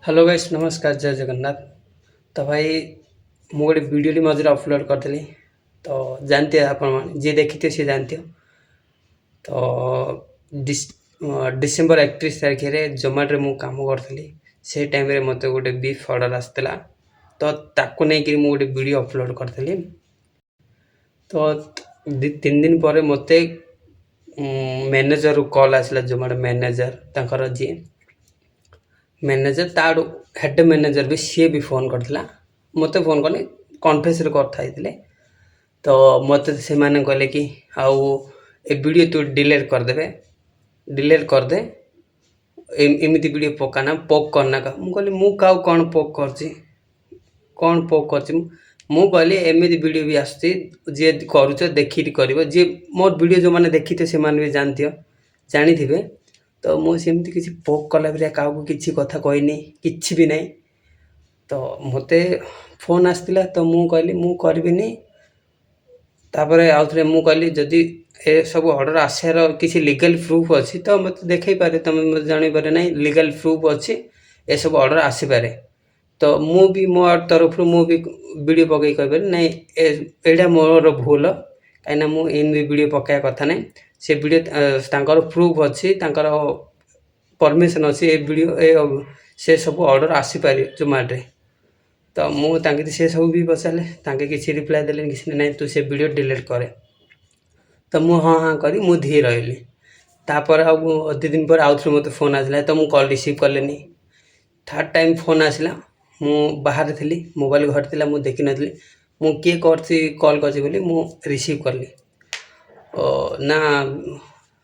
Hello guys, ନମସ୍କାର, ଜୟ ଜଗନ୍ନାଥ। ତ ଭାଇ, ମୁଁ ଗୋଟେ ଭିଡ଼ିଓଟି ମଝିରେ ଅପଲୋଡ଼ କରିଥିଲି, ତ ଜାଣିଥିବେ ଆପଣମାନେ, ଯିଏ ଦେଖିଥିବେ ସିଏ ଜାଣିଥିବ। ତ ଡିସେମ୍ବର 31 ତାରିଖରେ ଜୋମାଟୋରେ ମୁଁ କାମ କରୁଥିଲି। ସେଇ ଟାଇମ୍ରେ ମୋତେ ଗୋଟେ ବିଫ୍ ଅର୍ଡ଼ର ଆସିଥିଲା, ତ ତାକୁ ନେଇକିରି ମୁଁ ଗୋଟେ ଭିଡ଼ିଓ ଅପଲୋଡ଼ କରିଥିଲି। ତ 2-3 ଦିନ ପରେ ମୋତେ ମ୍ୟାନେଜରରୁ କଲ୍ ଆସିଲା। ଜୋମାଟୋ ମ୍ୟାନେଜର, ତାଙ୍କର ଯିଏ ମ୍ୟାନେଜର, ତାଠୁ ହେଡ଼୍ ମ୍ୟାନେଜର ବି, ସିଏ ବି ଫୋନ୍ କରିଥିଲା ମୋତେ। ଫୋନ୍ କଲେ, କନଫରେନ୍ସରେ କଥା ହେଇଥିଲେ। ତ ମୋତେ ସେମାନେ କହିଲେ କି ଆଉ ଏ ଭିଡ଼ିଓ ତୁ ଡିଲେଟ୍ କରିଦେବେ, ଡିଲେଟ୍ କରିଦେ, ଏମିତି ଭିଡ଼ିଓ ପକାନା, ପୋକ୍ କରନା। ମୁଁ କହିଲି, ମୁଁ କାହାକୁ କ'ଣ ପୋକ୍ କରିଛି? କ'ଣ ପୋକ୍ କରିଛି ମୁଁ? ମୁଁ କହିଲି, ଏମିତି ଭିଡ଼ିଓ ବି ଆସୁଛି, ଯିଏ କରୁଛ ଦେଖିକି କରିବ। ଯିଏ ମୋର ଭିଡ଼ିଓ ଯେଉଁମାନେ ଦେଖିଥିବେ, ସେମାନେ ବି ଜାଣିଥିବେ। ତ ମୁଁ ସେମିତି କିଛି ପୋକ୍ କଲା ପରିକା କାହାକୁ କିଛି କଥା କହିନି, କିଛି ବି ନାହିଁ। ତ ମୋତେ ଫୋନ୍ ଆସିଥିଲା, ତ ମୁଁ କହିଲି ମୁଁ କରିବିନି। ତାପରେ ଆଉ ଥରେ ମୁଁ କହିଲି, ଯଦି ଏସବୁ ଅର୍ଡ଼ର ଆସିବାର କିଛି ଲିଗାଲ୍ ପ୍ରୁଫ୍ ଅଛି ତ ମୋତେ ଦେଖାଇ ପାରେ, ତୁମେ ମୋତେ ଜଣାଇ ପାରେ, ନାହିଁ ଲିଗାଲ୍ ପ୍ରୁଫ୍ ଅଛି, ଏସବୁ ଅର୍ଡ଼ର ଆସିପାରେ, ତ ମୁଁ ବି ମୋ ତରଫରୁ ମୁଁ ବି ଭିଡ଼ିଓ ପକାଇ କହିପାରିବି, ନାଇଁ ଏଇଟା ମୋର ଭୁଲ, କାହିଁକିନା ମୁଁ ଏମିତି ଭିଡ଼ିଓ ପକାଇବା କଥା ନାହିଁ। ସେ ଭିଡ଼ିଓ ତାଙ୍କର ପ୍ରୁଫ୍ ଅଛି, ତାଙ୍କର ପରମିସନ୍ ଅଛି, ଏ ଭିଡ଼ିଓ ଏ ସେ ସବୁ ଅର୍ଡ଼ର ଆସିପାରିବ ଜୋମାଟୋରେ। ତ ମୁଁ ତାଙ୍କେ ସେ ସବୁ ବି ପଚାରିଲେ, ତାଙ୍କେ କିଛି ରିପ୍ଲାଏ ଦେଲେନି, କିଛି ନାହିଁ। ତୁ ସେ ଭିଡ଼ିଓ ଡିଲିଟ୍ କରେ। ତ ମୁଁ ହଁ ହଁ କରି ମୁଁ ଧୀରେ ରହିଲି। ତାପରେ ଆଉ 2 ଦିନ ପରେ ଆଉ ଥରେ ମୋତେ ଫୋନ୍ ଆସିଲା, ତ ମୁଁ କଲ୍ ରିସିଭ୍ କଲିନି। ଥାର୍ଡ଼ ଟାଇମ୍ ଫୋନ୍ ଆସିଲା, ମୁଁ ବାହାରେ ଥିଲି, ମୋବାଇଲ ଘରେ ଥିଲା, ମୁଁ ଦେଖିନଥିଲି ମୁଁ କିଏ କରିଛି, କଲ୍ କରିଛି ବୋଲି। ମୁଁ ରିସିଭ୍ କଲି ନା,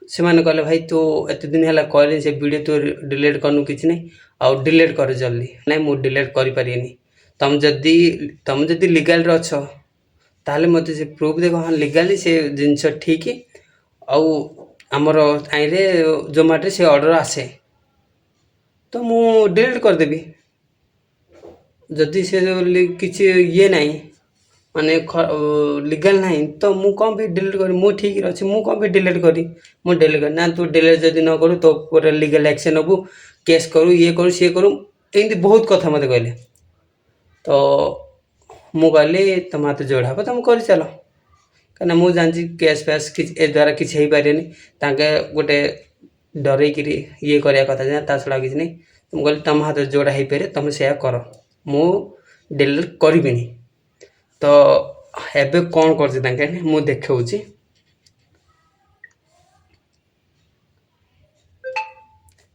ସେମାନେ କହିଲେ, ଭାଇ, ତୁ ଏତେ ଦିନ ହେଲା କହିଲି, ସେ ଭିଡ଼ିଓ ତୁ ଡିଲିଟ୍ କରିନୁ, କିଛି ନାହିଁ, ଆଉ ଡିଲିଟ୍ କରେ ଜଲ୍ଦି। ନାଇଁ, ମୁଁ ଡିଲିଟ୍ କରିପାରିବିନି। ତମେ ଯଦି ଲିଗାଲରେ ଅଛ, ତାହେଲେ ମୋତେ ସେ ପ୍ରୁଫ୍ ଦେଖ। ହଁ, ଲିଗାଲି ସେ ଜିନିଷ ଠିକ୍, ଆଉ ଆମର ଆଇରେ ଜୋମାଟୋରେ ସେ ଅର୍ଡ଼ର ଆସେ, ତ ମୁଁ ଡିଲିଟ୍ କରିଦେବି। ଯଦି ସେ କିଛି ଇଏ ନାହିଁ, ମାନେ ଲିଗାଲ ନାହିଁ, ତ ମୁଁ କ'ଣ ପାଇଁ ଡିଲିଟ୍ କରିବି? ମୁଁ ଠିକ୍ରେ ଅଛି, ମୁଁ କ'ଣ ପାଇଁ ଡିଲିଟ୍ କରିବି? ମୁଁ ଡିଲିଟ୍ କରି ନା, ତୁ ଡିଲିଟ୍ ଯଦି ନ କରୁ, ତୋ ଉପରେ ଲିଗାଲ ଆକ୍ସନ୍ ନେବୁ, କେସ୍ କରୁ, ଇଏ କରୁ, ସିଏ କରୁ, ଏମିତି ବହୁତ କଥା ମୋତେ କହିଲେ। ତ ମୁଁ କହିଲି, ତୁମ ହାତ ଯୋଡ଼ା ହେବ, ତୁମେ କରିଚାଲ, କାହିଁକିନା ମୁଁ ଜାଣିଛି କେସ୍ ଫେସ୍ କିଛି ଏ ଦ୍ୱାରା କିଛି ହେଇପାରିବନି। ତାଙ୍କେ ଗୋଟେ ଡରେଇକିରି ଇଏ କରିବା କଥା, ତା ଛଡ଼ା କିଛି ନାହିଁ। ମୁଁ କହିଲି, ତୁମ ହାତରେ ଯେଉଁଟା ହେଇପାରିବ ତୁମେ ସେଇଆ କର, ମୁଁ ଡିଲିଟ୍ କରିବିନି। ତ ଏବେ କ'ଣ କରୁଛି ତାଙ୍କେ, ମୁଁ ଦେଖାଉଛି।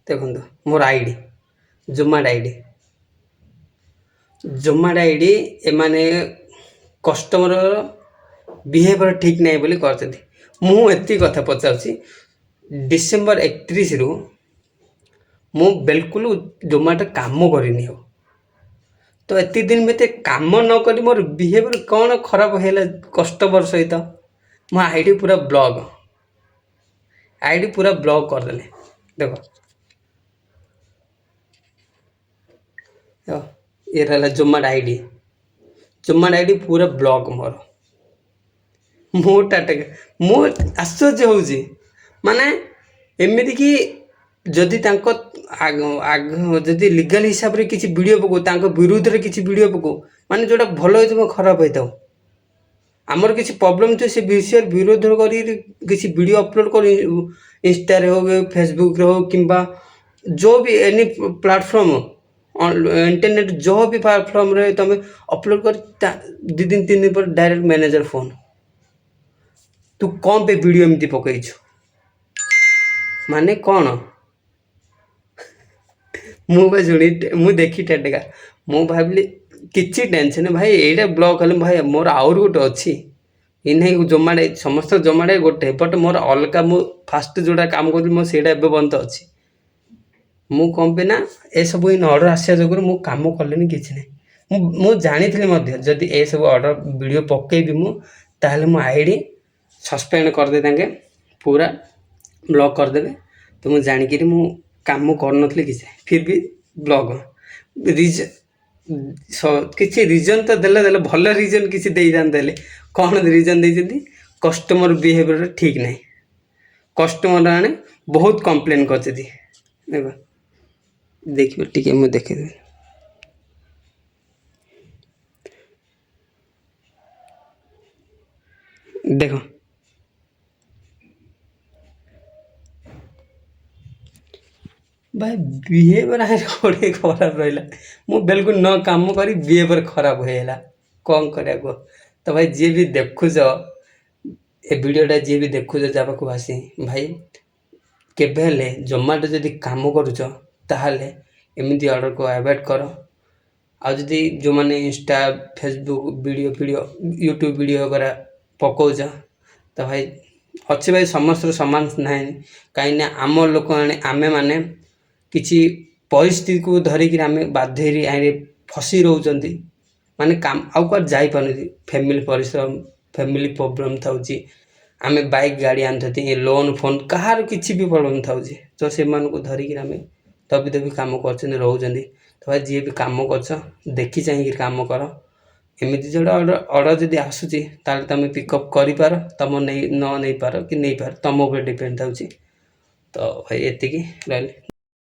ଦେଖନ୍ତୁ, ମୋର ID, Zomato ID, Zomato ID ଏମାନେ କଷ୍ଟମର ବିହେଭିଅର ଠିକ୍ ନାହିଁ ବୋଲି କରିଛନ୍ତି। ମୁଁ ଏତିକି କଥା ପଚାରୁଛି, ଡିସେମ୍ବର 31ରୁ ମୁଁ ବିଲକୁଲ ଜୋମାଟୋ କାମ କରିନି ଆଉ। ତ ଏତିକି ଦିନ ଭିତରେ କାମ ନ କରି ମୋର ବିହେଭିଅର କ'ଣ ଖରାପ ହେଲା କଷ୍ଟମର ସହିତ? ମୋ ଆଇଡ଼ି ପୁରା ବ୍ଲକ୍, ଆଇଡ଼ି ପୁରା ବ୍ଲକ୍ କରିଦେଲେ। ଦେଖ, ଇଏ ରହିଲା ଜୋମାଟୋ ଆଇଡ଼ି। ଜୋମାଟୋ ଆଇଡ଼ି ପୁରା ବ୍ଲକ୍ ମୋର। ମୁଁ ଟାଟା, ମୁଁ ଆଶ୍ଚର୍ଯ୍ୟ ହେଉଛି। ମାନେ ଏମିତିକି ଯଦି ତାଙ୍କ ଆଗ ଆଗ ଯଦି ଲିଗାଲ ହିସାବରେ କିଛି ଭିଡ଼ିଓ ପକାଉ, ତାଙ୍କ ବିରୁଦ୍ଧରେ କିଛି ଭିଡ଼ିଓ ପକାଉ, ମାନେ ଯେଉଁଟା ଭଲ ହେଇଥିବ, ଖରାପ ହେଇଥାଉ, ଆମର କିଛି ପ୍ରୋବ୍ଲେମ୍ ଥିବ, ସେ ବିଷୟରେ ବିରୋଧ କରି କିଛି ଭିଡ଼ିଓ ଅପଲୋଡ଼ କରି, ଇନଷ୍ଟାରେ ହଉ, ଫେସବୁକ୍ରେ ହଉ, କିମ୍ବା ଯେଉଁ ବି ଏନି ପ୍ଲାଟଫର୍ମ, ଇଣ୍ଟରନେଟ୍ ଯେଉଁ ବି ପ୍ଲାଟଫର୍ମରେ ତୁମେ ଅପଲୋଡ଼ କରି, 2 ଦିନ 3 ଦିନ ପରେ ଡାଇରେକ୍ଟ ମ୍ୟାନେଜର ଫୋନ୍, ତୁ କ'ଣ ପାଇଁ ଭିଡ଼ିଓ ଏମିତି ପକେଇଛୁ? ମାନେ କ'ଣ? ମୁଁ ବା ଶୁଣି, ମୁଁ ଦେଖି ଟେଟକା, ମୁଁ ଭାବିଲି କିଛି ଟେନସନ୍ ଭାଇ, ଏଇଟା ବ୍ଲକ୍ ହେଲେ ଭାଇ ମୋର ଆହୁରି ଗୋଟେ ଅଛି। ଏ ନାହିଁ, ଜୋମାଟୋ ସମସ୍ତ ଜୋମାଟୋ ଗୋଟେ, ବଟ୍ ମୋର ଅଲଗା। ମୁଁ ଫାଷ୍ଟ ଯେଉଁଟା କାମ କରୁଥିଲି, ମୋ ସେଇଟା ଏବେ ପର୍ଯ୍ୟନ୍ତ ଅଛି। ମୁଁ କ'ଣ ପାଇଁ ନା ଏସବୁ ଏଇନେ ଅର୍ଡ଼ର ଆସିବା ଯୋଗୁରୁ ମୁଁ କାମ କଲିନି, କିଛି ନାହିଁ। ମୁଁ ଜାଣିଥିଲି ମଧ୍ୟ, ଯଦି ଏସବୁ ଅର୍ଡ଼ର ଭିଡ଼ିଓ ପକେଇବି ମୁଁ, ତାହେଲେ ମୋ ଆଇଡ଼ି ସସ୍ପେଣ୍ଡ କରିଦେବେ, ତାଙ୍କେ ପୁରା ବ୍ଲକ୍ କରିଦେବେ। ତ ମୁଁ ଜାଣିକିରି ମୁଁ କାମ କରୁନଥିଲି କିଛି, ଫିର୍ ବି ବ୍ଲକ୍। କିଛି ରିଜନ୍ ତ ଦେଲେ ଦେଲେ, ଭଲ ରିଜନ୍ କିଛି ଦେଇଥାନ୍ତେ। ହେଲେ କ'ଣ ରିଜନ୍ ଦେଇଛନ୍ତି? କଷ୍ଟମର ବିହେଭିଅର ଠିକ୍ ନାହିଁ, କଷ୍ଟମର ମାନେ ବହୁତ କମ୍ପ୍ଲେନ୍ କରିଛନ୍ତି। ଦେଖ, ଦେଖିବ ଟିକେ, ମୁଁ ଦେଖେଇଦେବି। ଦେଖ। ଭାଇ, ବିହେଭିଅର ଗୋଟେ ଖରାପ ରହିଲା। ମୁଁ ବିଲକୁଲ ନ କାମ କରି ବିହେଭିଅର ଖରାପ ହେଇଗଲା। କ'ଣ କରିବା କୁହ ତ? ଭାଇ, ଯିଏ ବି ଦେଖୁଛ ଏ ଭିଡ଼ିଓଟା, ଯିଏ ବି ଦେଖୁଛ, ଯାହା ପାଖକୁ ଆସି, ଭାଇ, କେବେ ହେଲେ ଜୋମାଟୋ ଯଦି କାମ କରୁଛ, ତାହେଲେ ଏମିତି ଅର୍ଡ଼ରକୁ ଆଭଏଡ଼ କର। ଆଉ ଯଦି ଯେଉଁମାନେ ଇନଷ୍ଟା, ଫେସବୁକ୍ ଭିଡ଼ିଓ ଫିଡ଼ିଓ, ୟୁଟ୍ୟୁବ୍ ଭିଡ଼ିଓ ବଗେରା ପକାଉଛ, ତ ଭାଇ, ଅଛି ଭାଇ, ସମସ୍ତର ସମାନ ନାହିଁ। କାହିଁକିନା ଆମ ଲୋକମାନେ, ଆମେମାନେ କିଛି ପରିସ୍ଥିତିକୁ ଧରିକିରି ଆମେ ବାଧ୍ୟ ହେଇକି ଆଇରେ ଫସି ରହୁଛନ୍ତି। ମାନେ କାମ ଆଉ କୁଆଡ଼େ ଯାଇପାରୁନି, ଫ୍ୟାମିଲି ପରିଶ୍ରମ, ଫ୍ୟାମିଲି ପ୍ରୋବ୍ଲେମ୍ ଥାଉଛି। ଆମେ ବାଇକ୍ ଗାଡ଼ି ଆଣିଥାନ୍ତି, ଲୋନ୍ ଫୋନ୍, କାହାର କିଛି ବି ପ୍ରୋବ୍ଲେମ୍ ଥାଉଛି। ତ ସେମାନଙ୍କୁ ଧରିକିରି ଆମେ ଦବି ଦବି କାମ କରୁଛନ୍ତି, ରହୁଛନ୍ତି। ତ ଭାଇ, ଯିଏ ବି କାମ କରୁଛ, ଦେଖି ଚାହିଁକିରି କାମ କର। ଏମିତି ଯେଉଁଟା ଅର୍ଡ଼ର ଯଦି ଆସୁଛି, ତାହେଲେ ତୁମେ ପିକଅପ୍ କରିପାର, ତୁମ ନେଇ ନ ନେଇପାର କି ନେଇପାର, ତୁମ ଉପରେ ଡିପେଣ୍ଡ ଥାଉଛି। ତ ଭାଇ, ଏତିକି ରହିଲି।